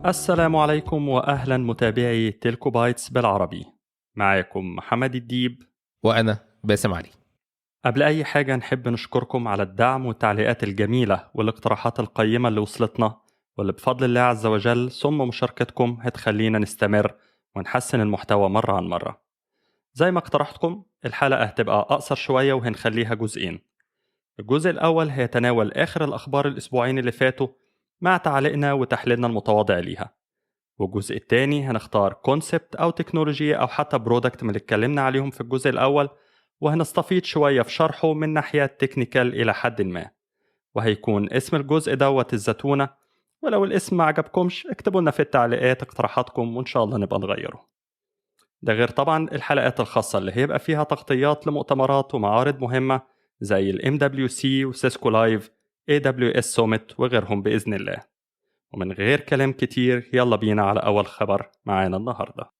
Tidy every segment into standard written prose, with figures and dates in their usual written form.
السلام عليكم وأهلا متابعي Telco Bytes بالعربي، معاكم محمد الديب وأنا باسم علي. قبل أي حاجة نحب نشكركم على الدعم والتعليقات الجميلة والاقتراحات القيمة اللي وصلتنا، واللي بفضل الله عز وجل ثم مشاركتكم هتخلينا نستمر ونحسن المحتوى مرة عن مرة. زي ما اقترحتكم الحلقة هتبقى أقصر شوية وهنخليها جزئين. الجزء الأول هيتناول آخر الأخبار الأسبوعين اللي فاتوا مع تعليقنا وتحليلنا المتواضع ليها، والجزء الثاني هنختار concept أو تكنولوجيا أو حتى product من اللي اتكلمنا عليهم في الجزء الأول، وهنستفيد شوية في شرحه من ناحية technical إلى حد ما، وهيكون اسم الجزء دوت الزتونة. ولو الاسم ما عجبكمش اكتبوا لنا في التعليقات اقتراحاتكم وإن شاء الله نبقى نغيره. ده غير طبعا الحلقات الخاصة اللي هيبقى فيها تغطيات لمؤتمرات ومعارض مهمة زي ال MWC و Cisco Live، AWS Summit وغيرهم بإذن الله. ومن غير كلام كتير يلا بينا على أول خبر معانا النهاردة.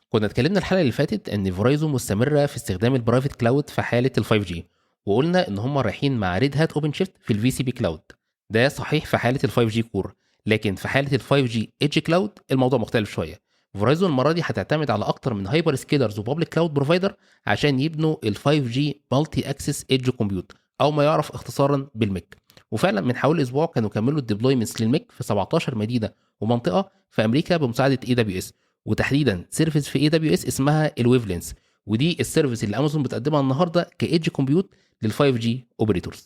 كنا اتكلمنا الحلقة اللي فاتت إن Verizon مستمرة في استخدام ال private cloud في حالة ال 5G، وقلنا إن هم رايحين مع Red Hat OpenShift في ال vCP Cloud. ده صحيح في حالة ال 5G Core، لكن في حالة ال 5G Edge Cloud الموضوع مختلف شوية. Verizon المرة دي هتعتمد على أكتر من hyperscalers و public cloud provider عشان يبنوا ال 5G Multi Access Edge Compute أو ما يعرف اختصارا بال MEC. وفعلا من حوالي أسبوع كانوا كملوا ال deployments لل MEC في 17 مدينة ومنطقة في أمريكا بمساعدة AWS، وتحديدا service في AWS اسمها ال Wavelength، ودي ال service اللي امازون بتقدمها النهارده ك edge compute لل 5G operators.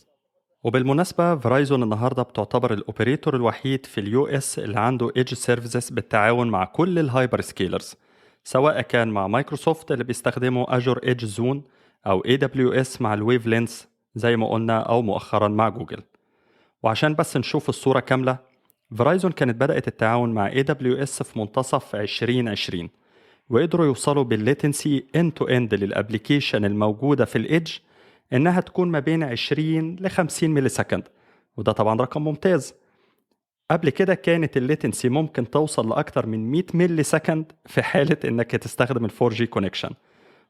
وبالمناسبة Verizon النهارده بتعتبر ال operator الوحيد في ال US اللي عنده edge services بالتعاون مع كل ال hyperscalers، سواء كان مع مايكروسوفت اللي بيستخدموا Azure Edge Zone او AWS مع ال Wavelength زي ما قلنا، او مؤخرا مع جوجل. وعشان بس نشوف الصورة كاملة، Verizon كانت بدأت التعاون مع AWS في منتصف 2020، وقدروا يوصلوا بال latency end to end لل application الموجودة في ال edge إنها تكون ما بين 20 ل 50 millisecond، وده طبعا رقم ممتاز. قبل كده كانت ال latency ممكن توصل لأكتر من 100 millisecond في حالة إنك تستخدم ال 4G connection،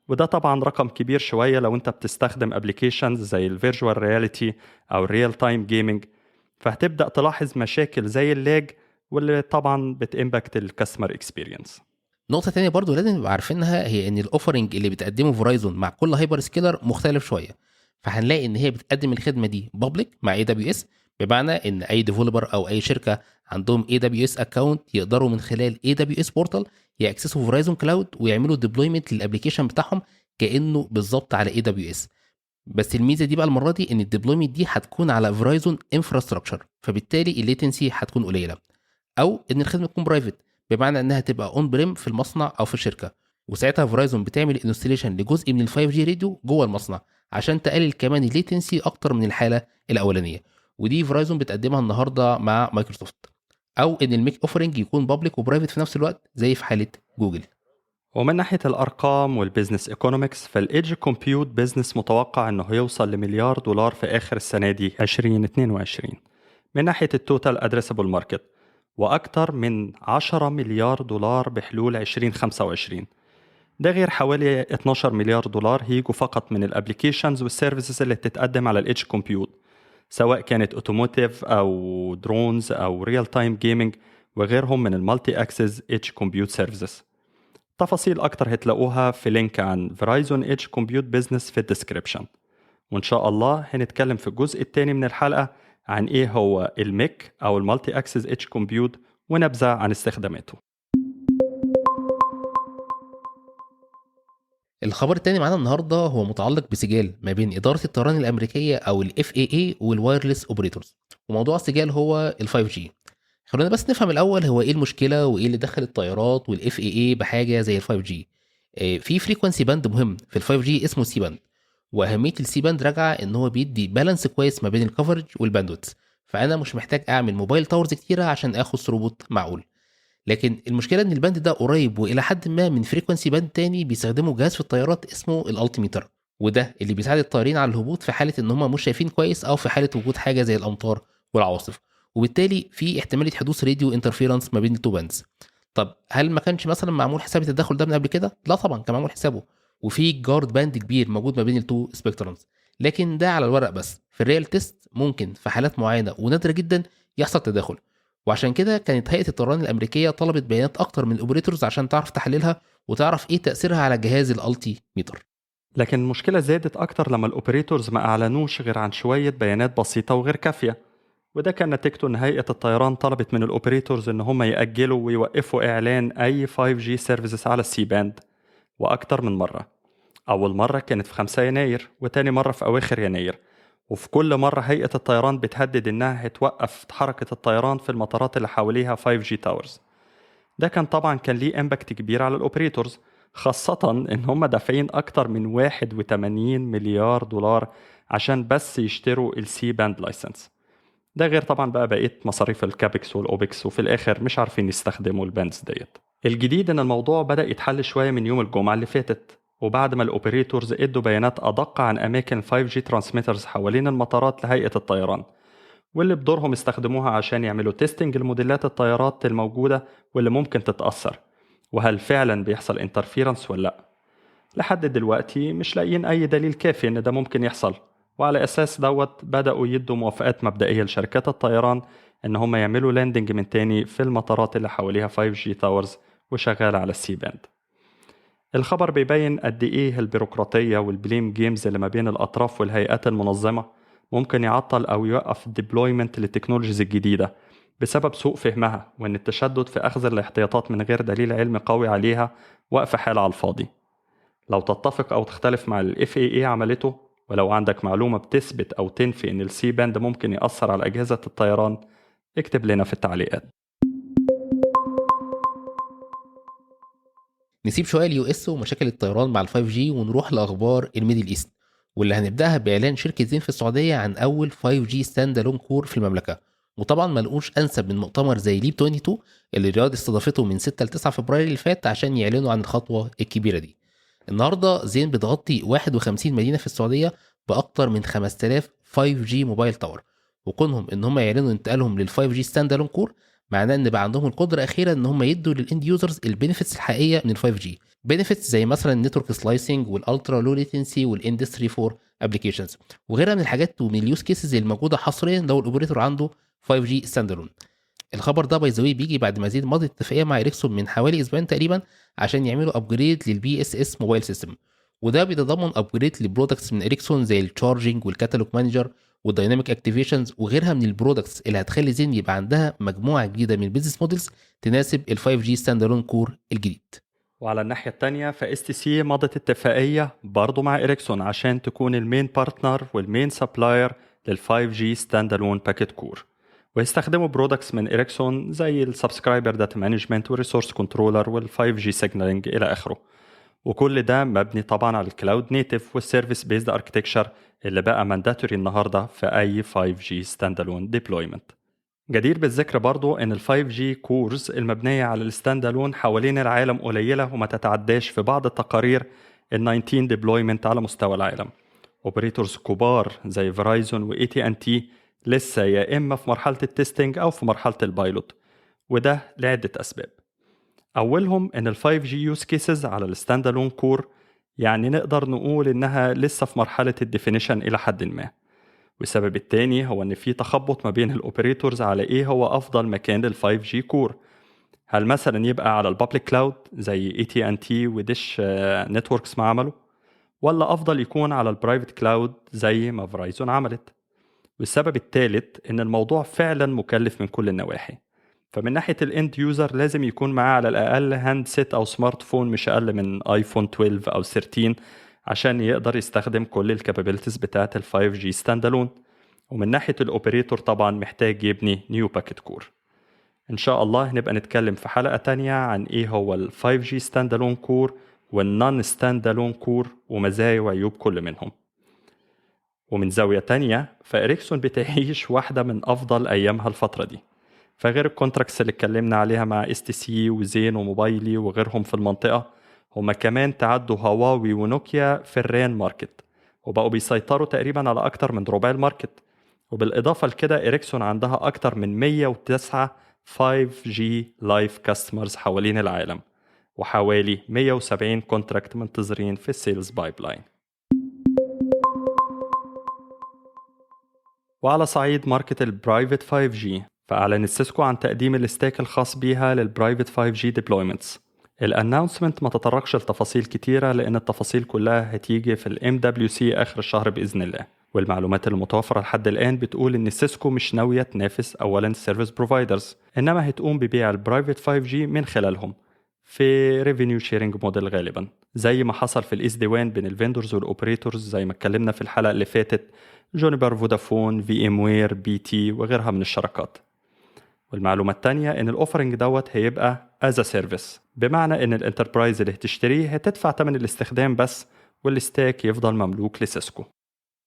وده طبعا رقم كبير شوية لو أنت بتستخدم applications زي ال virtual reality أو ال real time gaming، فهتبدأ تلاحظ مشاكل زي ال lag واللي طبعا بت impact ال customer experience. نقطة تانية برضو لازم نبقى عارفينها هي إن ال offering اللي بتقدمه Verizon مع كل hyperscaler مختلف شوية، فهنلاقي إن هي بتقدم الخدمة دي public مع AWS، بمعنى إن أي developer أو أي شركة عندهم AWS account يقدروا من خلال AWS portal ي access وا Verizon Cloud ويعملوا deployment لل application بتاعهم كأنه بالظبط على AWS. بس الميزة دي بقى المرة دي إن ال deployment دي هتكون على Verizon infrastructure، فبالتالي ال latency هتكون قليلة. أو إن الخدمة تكون private، بمعنى إنها تبقى on-prem في المصنع أو في الشركة، وساعتها Verizon بتعمل installation لجزء من ال 5G radio جوه المصنع عشان تقلل كمان ال latency أكتر من الحالة الأولانية، ودي Verizon بتقدمها النهاردة مع مايكروسوفت. أو إن ال MEC offering يكون public و private في نفس الوقت زي في حالة جوجل. ومن ناحية الأرقام وال business economics، فال edge compute business متوقع إنه هيوصل $1 مليار في آخر السنة دي 2022 من ناحية ال total addressable market، وأكتر من $10 مليار بحلول 2025. ده غير حوالي $12 مليار هيجوا فقط من ال applications وال services اللي بتتقدم على ال edge compute، سواء كانت automotive أو drones أو real time gaming وغيرهم من ال multi access edge compute services. تفاصيل أكتر هتلاقوها في link عن Verizon Edge Compute Business في ال description. وإن شاء الله هنتكلم في الجزء الثاني من الحلقة عن إيه هو ال MEC أو ال multi access edge compute ونبذة عن استخداماته. الخبر الثاني معانا النهاردة هو متعلق بسجال ما بين إدارة الطيران الأمريكية أو ال FAA وال wireless operators، وموضوع السجال هو ال 5G. خلونا بس نفهم الأول هو إيه المشكلة وإيه اللي دخل الطيارات وال FAA بحاجة زي ال 5G. في frequency band مهم في ال 5G اسمه C band، وأهمية ال C band راجعة إن هو بيدي balance كويس ما بين ال coverage وال bandwidth، فأنا مش محتاج أعمل mobile towers كتيرة عشان آخد throughput معقول. لكن المشكلة إن ال band ده قريب وإلى حد ما من frequency band تاني بيستخدمه جهاز في الطيارات اسمه ال altimeter، وده اللي بيساعد الطيارين على الهبوط في حالة إن هم مش شايفين كويس أو في حالة وجود حاجة زي الأمطار والعواصف، وبالتالي في احتمالية حدوث radio interference ما بين ال two bands. طب هل ما كانش مثلا معمول حساب التدخل ده من قبل كده؟ لا طبعا كان معمول حسابه، وفي guard band كبير موجود ما بين ال two spectrums. لكن ده على الورق بس. في ال real test ممكن في حالات معينة ونادرة جدا يحصل تداخل، وعشان كده كانت هيئة الطيران الامريكية طلبت بيانات اكتر من ال operators عشان تعرف تحللها وتعرف ايه تاثيرها على جهاز ال altimeter. لكن المشكلة زادت اكتر لما ال operators ما اعلنوش غير عن شوية بيانات بسيطة وغير كافيه، وده كان نتيجته ان هيئة الطيران طلبت من ال operators ان هم ياجلوا ويوقفوا اعلان اي 5G services على ال C-band، واكتر من مرة. اول مرة كانت في 5 يناير وتاني مرة في اواخر يناير، وفي كل مرة هيئة الطيران بتهدد إنها هتوقف حركة الطيران في المطارات اللي حواليها 5G towers. ده كان طبعا كان ليه impact كبير على ال operators، خاصة إن هم دافعين أكتر من 81 مليار دولار عشان بس يشتروا ال C-band license. ده غير طبعا بقى بقية مصاريف ال CAPEX وال OPEX، وفي الآخر مش عارفين يستخدموا ال bands ديت. الجديد إن الموضوع بدأ يتحل شوية من يوم الجمعة اللي فاتت، وبعد ما ال operators ادوا بيانات ادق عن اماكن 5G transmitters حوالين المطارات لهيئة الطيران، واللي بدورهم استخدموها عشان يعملوا testing لموديلات الطيارات الموجودة واللي ممكن تتاثر، وهل فعلا بيحصل interference ولا لا. لحد دلوقتي مش لاقيين اي دليل كافي ان ده ممكن يحصل، وعلى اساس دوت بداوا يدوا موافقات مبدئية لشركات الطيران ان هم يعملوا landing من تاني في المطارات اللي حواليها 5G towers وشغالة على ال C-band. الخبر بيبين قد ايه البيروقراطية وال blame games اللي ما بين الأطراف والهيئات المنظمة ممكن يعطل أو يوقف ال deployment لل technologies الجديدة بسبب سوء فهمها، وإن التشدد في أخذ الاحتياطات من غير دليل علمي قوي عليها وقف حال على الفاضي. لو تتفق أو تختلف مع ال FAA عملته، ولو عندك معلومة بتثبت أو تنفي إن ال C-band ممكن يأثر على أجهزة الطيران، اكتب لنا في التعليقات. نسيب شوية ال US ومشاكل الطيران مع ال 5G ونروح لاخبار ال Middle East، واللي هنبداها باعلان شركة زين في السعودية عن اول 5G standalone core في المملكة. وطبعا ما لقوش انسب من مؤتمر زي LEAP 22 اللي الرياض استضافته من 6 ل 9 فبراير اللي فات عشان يعلنوا عن الخطوة الكبيرة دي. النهارده زين بتغطي 51 مدينة في السعودية باكتر من 5000 5G mobile tower، وكونهم ان هم يعلنوا انتقالهم لل 5G standalone core معناه ان بقى عندهم القدرة اخيرا ان هم يدوا لل end users ال benefits الحقيقية من 5G، benefits زي مثلا ال network slicing وال ultra low latency وال industry 4 applications وغيرها من الحاجات ومن ال use cases الموجودة حصريا لو ال operator عنده 5G standalone. الخبر ده by the way بيجي بعد ما زين مضت اتفاقية مع اريكسون من حوالي اسبوعين تقريبا عشان يعملوا upgrade لل BSS mobile system، وده بيتضمن upgrade ل products من اريكسون زي ال charging وال catalog manager وال dynamic activations وغيرها من ال products اللي هتخلي زين يبقى عندها مجموعة جديدة من ال business models تناسب ال 5G standalone core الجديد. وعلى الناحية الثانية ف STC مضت اتفاقية برضه مع اريكسون عشان تكون ال main partner وال main supplier لل 5G standalone packet core، ويستخدموا products من اريكسون زي ال subscriber data management وال resource controller وال 5G signaling الى اخره. وكل ده مبني طبعا على ال cloud native وال service based architecture اللي بقى mandatory النهارده في اي 5G standalone deployment. جدير بالذكر برضو ان ال 5G cores المبنية على ال standalone حوالين العالم قليله وما تتعداش في بعض التقارير ال 19 deployment على مستوى العالم. operators كبار زي فرايزون و AT&T لسه يا اما في مرحلة ال testing او في مرحلة ال pilot، وده لعدة اسباب. اولهم ان ال 5G use cases على ال standalone core يعني نقدر نقول انها لسه في مرحلة ال definition الى حد ما. والسبب الثاني هو ان في تخبط ما بين ال operators على ايه هو افضل مكان لل 5G core. هل مثلا يبقى على ال public cloud زي AT&T و DISH Networks ما عملوا، ولا افضل يكون على ال private cloud زي ما فرايزون عملت؟ والسبب الثالث ان الموضوع فعلا مكلف من كل النواحي. فمن ناحية ال end user لازم يكون معاه على الاقل handset او smartphone مش اقل من ايفون 12 او 13 عشان يقدر يستخدم كل ال capabilities بتاعه ال 5G standalone. ومن ناحية ال operator طبعا محتاج يبني new packet core. ان شاء الله نبقى نتكلم في حلقة تانية عن ايه هو ال 5G standalone core وال non standalone core ومزايا وعيوب كل منهم. ومن زاوية تانية فإريكسون بتعيش واحدة من افضل ايامها الفترة دي، فغير ال contracts اللي اتكلمنا عليها مع STC وزين وموبايلي وغيرهم في المنطقة، هما كمان تعدوا هواوي ونوكيا في ال RAN market وبقوا بيسيطروا تقريبا على اكتر من ربع ال market. وبالاضافة لكده اريكسون عندها اكتر من 109 5G live customers حوالين العالم، وحوالي 170 contract منتظرين في ال sales pipeline. وعلى صعيد market ال private 5G، فأعلنت سيسكو عن تقديم ال stack الخاص بيها لل private 5G deployments. ال announcement ما تطرقش لتفاصيل كتيرة لأن التفاصيل كلها هتيجي في ال MWC آخر الشهر بإذن الله. والمعلومات المتوفرة لحد الآن بتقول إن سيسكو مش ناوية تنافس أولا ال service providers، إنما هتقوم ببيع ال private 5G من خلالهم في revenue sharing model غالبا، زي ما حصل في ال SD-WAN بين ال vendors وال operators زي ما اتكلمنا في الحلقة اللي فاتت، جونيبر، فودافون، VMware، BT وغيرها من الشراكات. والمعلومة التانية إن ال offering دوت هيبقى as a service، بمعنى إن ال enterprise اللي هتشتريه هتدفع تمن الاستخدام بس، وال stack يفضل مملوك لسيسكو.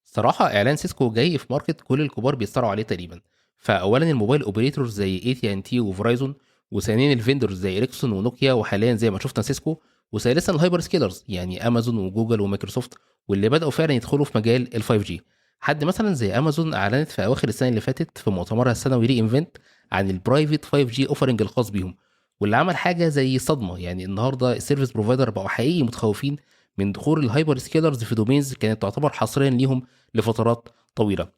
صراحة إعلان سيسكو جاي في market كل الكبار بيتصارعوا عليه تقريبا. فأولا ال mobile operators زي AT&T وفرايزون، وثانيا ال vendors زي إريكسون ونوكيا، وحاليا زي ما شفنا سيسكو، وثالثا ال hyperscalers يعني أمازون وجوجل ومايكروسوفت، واللي بدأوا فعلا يدخلوا في مجال ال 5G. حد مثلا زي أمازون أعلنت في أواخر السنة اللي فاتت في مؤتمرها السنوي re:Invent عن ال private 5G offering الخاص بيهم، واللي عمل حاجة زي صدمة. يعني النهاردة ال service provider بقوا حقيقي متخوفين من دخول ال hyperscalers في domains كانت تعتبر حصريا ليهم لفترات طويلة.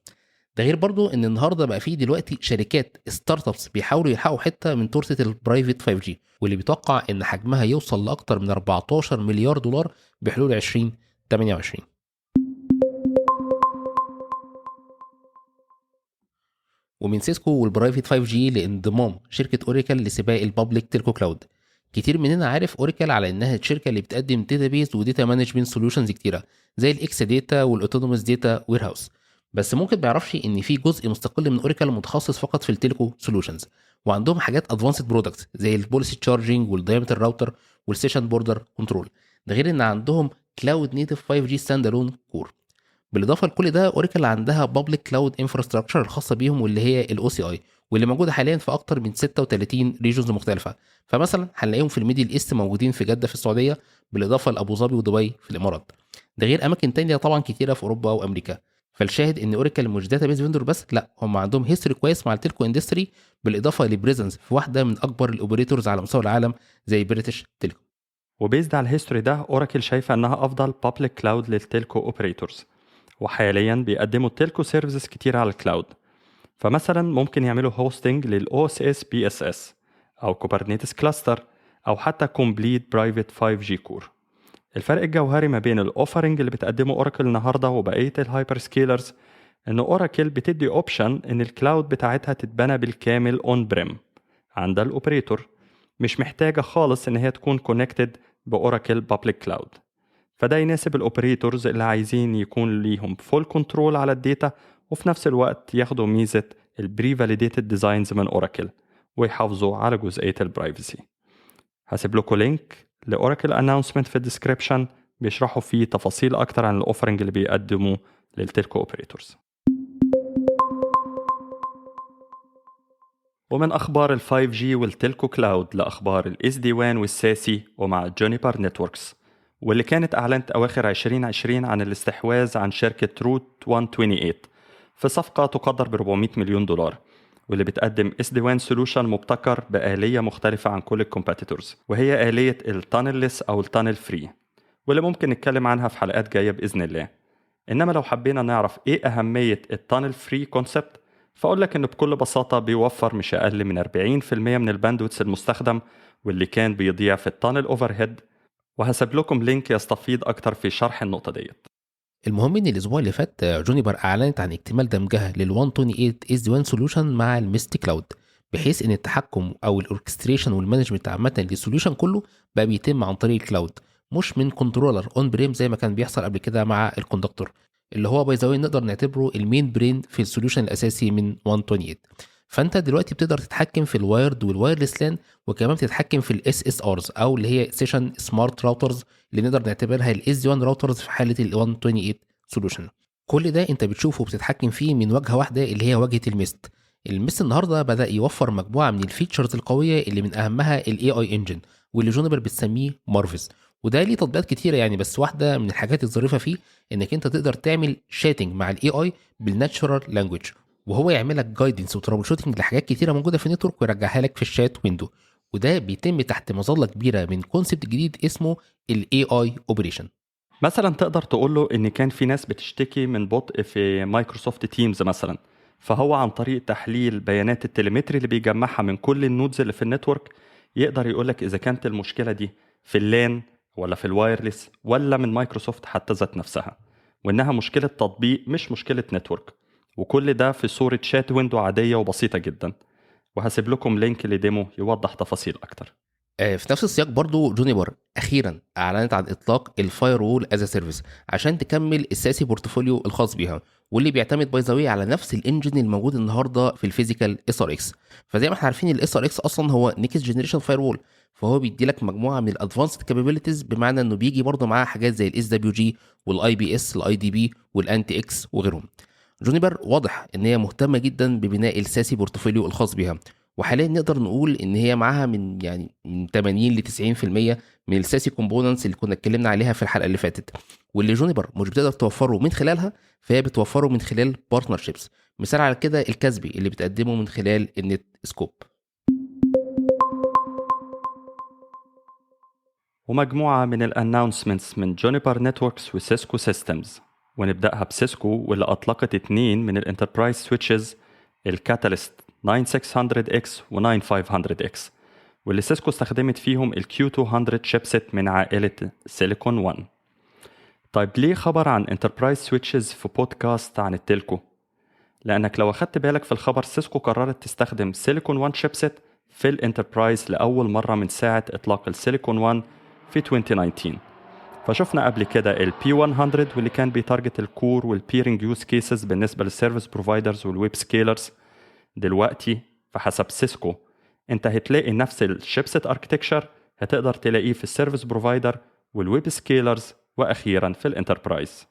ده غير برضو ان النهارده بقى فيه دلوقتي شركات startups بيحاولوا يلحقوا حتة من تورته ال private 5G، واللي بيتوقع ان حجمها يوصل لاكتر من 14 مليار دولار بحلول 2028. ومن سيسكو وال private 5G لانضمام شركة اوريكل لسباق ال public telco cloud. كتير مننا عارف اوريكل على انها الشركة اللي بتقدم database و data management solutions كتيرة زي ال Exadata وال Autonomous Data Warehouse، بس ممكن ما يعرفش ان في جزء مستقل من اوريكل متخصص فقط في ال telco solutions، وعندهم حاجات advanced products زي ال policy charging وال Diameter router وال session border control. ده غير ان عندهم cloud native 5G standalone core. بالاضافة لكل ده اوريكل عندها public cloud infrastructure الخاصة بيهم واللي هي ال OCI، واللي موجودة حاليا في اكتر من 36 regions مختلفة. فمثلا هنلاقيهم في ال Middle East موجودين في جده في السعودية، بالاضافة لابو ظبي ودبي في الامارات، ده غير اماكن تانية طبعا كتيرة في اوروبا وامريكا. فالشاهد ان اوريكل مش database vendor بس، لا هم عندهم history كويس مع ال telco industry، بالاضافة ل presence في واحدة من اكبر ال operators على مستوى العالم زي بريتش تيليكوم. و based على ال history ده اوراكل شايفه انها افضل public cloud لل telco operators، وحاليا بيقدموا ال telco services كتير على ال cloud. فمثلا ممكن يعملوا hosting لل OSS BSS او Kubernetes cluster او حتى complete private 5G core. الفرق الجوهري ما بين ال offering اللي بتقدمه اوراكل النهارده وبقية ال hyperscalers ان اوراكل بتدي option ان ال cloud بتاعتها تتبنى بالكامل on-prem عند ال operator، مش محتاجه خالص ان هي تكون connected باوراكل public cloud. فده يناسب ال operators اللي عايزين يكون ليهم full control على ال data، وفي نفس الوقت ياخدوا ميزة ال pre-validated designs من اوراكل ويحافظوا على جزئية ال privacy. هسيب لكم link لاوراكل announcement في ال description بيشرحوا فيه تفاصيل اكتر عن ال offering اللي بيقدموه لل telco operators. ومن اخبار ال 5G وال telco cloud لاخبار ال SD-WAN وال SASE ومع جونيبر نتوركس، واللي كانت اعلنت اواخر 2020 عن الاستحواذ عن شركة روت 128 في صفقة تقدر ب 400 مليون دولار، واللي بتقدم SD-WAN solution مبتكر بآلية مختلفة عن كل ال competitors، وهي آلية ال tunnelless أو ال tunnel free، واللي ممكن نتكلم عنها في حلقات جاية بإذن الله. إنما لو حبينا نعرف إيه أهمية ال tunnel free concept، فأقول لك إنه بكل بساطة بيوفر مش أقل من 40% من ال bandwidth المستخدم واللي كان بيضيع في ال tunnel overhead. وهسيب لكم link يستفيض أكتر في شرح النقطة ديت. المهم ان الاسبوع اللي فات جونيبر اعلنت عن اكتمال دمجها لل 128 SD-WAN solution مع ال Mist Cloud، بحيث ان التحكم او ال orchestration وال management عامة لل solution كله بقى بيتم عن طريق ال cloud، مش من controller on-prem زي ما كان بيحصل قبل كده مع ال Conductor، اللي هو by the way نقدر نعتبره ال main brain في ال solution الاساسي من 128. فانت دلوقتي بتقدر تتحكم في ال wired وال wireless LAN، وكمان بتتحكم في ال SSRs او اللي هي session smart routers اللي نقدر نعتبرها ال SD-WAN routers في حاله ال 128 solution. كل ده انت بتشوفه وبتتحكم فيه من واجهه واحدة اللي هي واجهه ال Mist. ال Mist النهارده بدا يوفر مجموعة من ال features القوية اللي من اهمها ال AI engine واللي جونيبر بتسميه Marvis، وده ليه تطبيقات كتيرة يعني، بس واحدة من الحاجات الظريفة فيه انك انت تقدر تعمل chatting مع ال AI بال natural language، وهو يعمل لك guidance و troubleshooting لحاجات كتيرة موجودة في ال network ويرجعها لك في ال chat window. وده بيتم تحت مظلة كبيرة من concept جديد اسمه ال AI operation. مثلا تقدر تقول له ان كان في ناس بتشتكي من بطء في مايكروسوفت تيمز مثلا، فهو عن طريق تحليل بيانات ال telemetry اللي بيجمعها من كل ال nodes اللي في ال network يقدر يقولك إذا كانت المشكلة دي في ال LAN ولا في ال wireless ولا من مايكروسوفت حتى ذات نفسها، وإنها مشكلة تطبيق مش مشكلة network. وكل ده في صورة chat window عادية وبسيطة جدا. وهسيب لكم link ل demo يوضح تفاصيل أكتر. في نفس السياق برضو Juniper أخيرا أعلنت عن إطلاق ال firewall as a service عشان تكمل ال SASE portfolio الخاص بيها، واللي بيعتمد by the way على نفس ال engine الموجود النهارده في ال physical SRX. فزي ما احنا عارفين ال SRX اصلا هو next generation firewall، فهو بيدي لك مجموعة من ال advanced capabilities، بمعنى انه بيجي برضه معاه حاجات زي ال SWG وال IPS ال IDP وال anti-X وغيرهم. Juniper واضح ان هي مهتمة جدا ببناء ال SASE portfolio الخاص بيها، وحاليا نقدر نقول ان هي معاها من 80 ل 90% من ال SASE components اللي كنا اتكلمنا عليها في الحلقة اللي فاتت، واللي Juniper مش بتقدر توفره من خلالها فهي بتوفره من خلال partnerships. مثال على كده ال CASB اللي بتقدمه من خلال ال Netskope. ومجموعة من ال announcements من Juniper Networks و Cisco Systems، ونبداها ب Cisco واللي اطلقت 2 من ال enterprise switches ال Catalyst 9600X و 9500X، واللي Cisco استخدمت فيهم ال Q200 chipset من عائلة سيليكون 1. طيب ليه خبر عن enterprise switches في بودكاست عن ال telco؟ لأنك لو أخدت بالك في الخبر Cisco قررت تستخدم سيليكون 1 chipset في ال enterprise لأول مرة من ساعة إطلاق السيليكون 1 في 2019. فشفنا قبل كده ال P100 واللي كان بي target ال core وال peering use cases بالنسبة لل service providers وال web scalers. دلوقتي فحسب Cisco انت هتلاقي نفس ال chipset architecture هتقدر تلاقيه في ال service provider وال web scalers واخيرا في ال enterprise.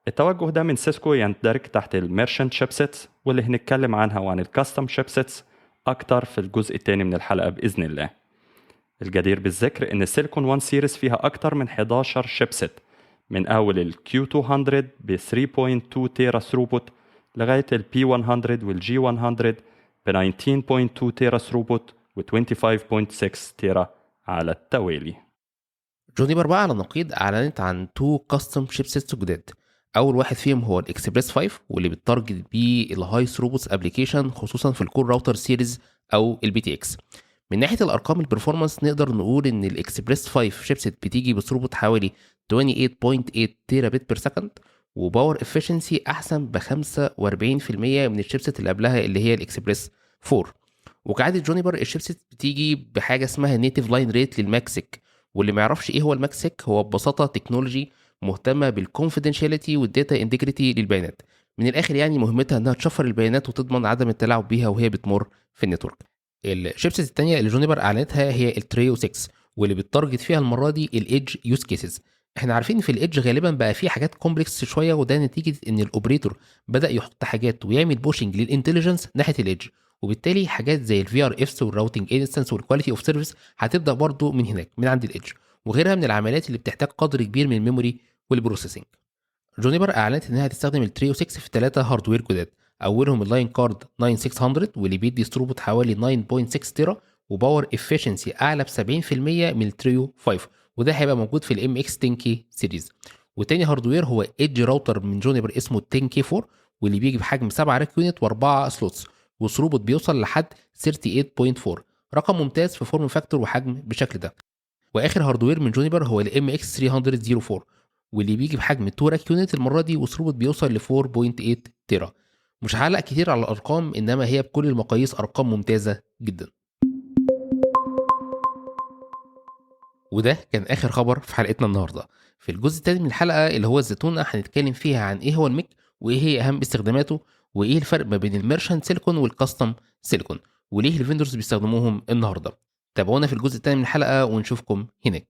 التوجه ده من Cisco يندرج تحت ال merchant chipsets واللي هنتكلم عنها وعن ال custom chipsets اكتر في الجزء الثاني من الحلقة باذن الله. الجدير بالذكر ان السيليكون 1 series فيها اكتر من 11 chipset، من اول ال Q200 ب 3.2 tera throughput لغاية ال P100 وال G100 ب 19.2 tera throughput و 25.6 tera على التوالي. Juniper بقى على نقيض أعلنت عن 2 custom chipsets جداد. أول واحد فيهم هو الإكسبريس 5 واللي بت target بيه ال high throughput application خصوصا في ال core router series أو ال PTX. من ناحية الأرقام ال performance نقدر نقول إن الإكسبريس 5 chipset بتيجي ب throughput حوالي 28.8 terabit per second و power efficiency احسن ب 45% من ال chipset اللي قبلها اللي هي الاكسبريس 4. وكعادة Juniper ال chipset بتيجي بحاجة اسمها native line rate لل MACsec، واللي ما يعرفش ايه هو ال MACsec هو ببساطة technology مهتمة بال confidentiality وال data integrity للبيانات. من الاخر يعني مهمتها انها تشفر البيانات وتضمن عدم التلاعب بيها وهي بتمر في ال network. ال chipset الثانية اللي Juniper اعلنتها هي ال Trio 6 واللي بت target فيها المرة دي ال edge use cases. احنا عارفين في ال edge غالبا بقى في حاجات complex شوية، وده نتيجة ان ال operator بدا يحط حاجات ويعمل pushing لل intelligence ناحية ال edge، وبالتالي حاجات زي ال VRFs وال routing instance وال quality of service هتبدا برضو من هناك من عند ال edge، وغيرها من العمليات اللي بتحتاج قدر كبير من ال memory وال processing. Juniper اعلنت انها هتستخدم ال Trio 6 في 3 hardware جداد، اولهم ال line card 9600 واللي بيدي throughput حوالي 9.6 tera و power efficiency اعلى ب 70% من ال Trio 5، وده هيبقى موجود في ال MX 10K series. وتاني hardware هو edge router من Juniper اسمه 10K 4 واللي بيجي بحجم 7 rack unit و4 slots و throughput بيوصل لحد 38.4، رقم ممتاز في form factor وحجم بالشكل ده. واخر hardware من Juniper هو ال MX 304 واللي بيجي بحجم 2 rack unit المرة دي و throughput بيوصل ل 4.8 tera. مش هعلق كتير على الارقام، انما هي بكل المقاييس ارقام ممتازة جدا. وده كان آخر خبر في حلقتنا النهاردة. في الجزء الثاني من الحلقة اللي هو الزيتونة هنتكلم فيها عن إيه هو ال MEC وإيه هي أهم استخداماته وإيه الفرق ما بين ال merchant silicon وال custom silicon وليه ال vendors بيستخدموهم النهاردة. تابعونا في الجزء الثاني من الحلقة ونشوفكم هناك.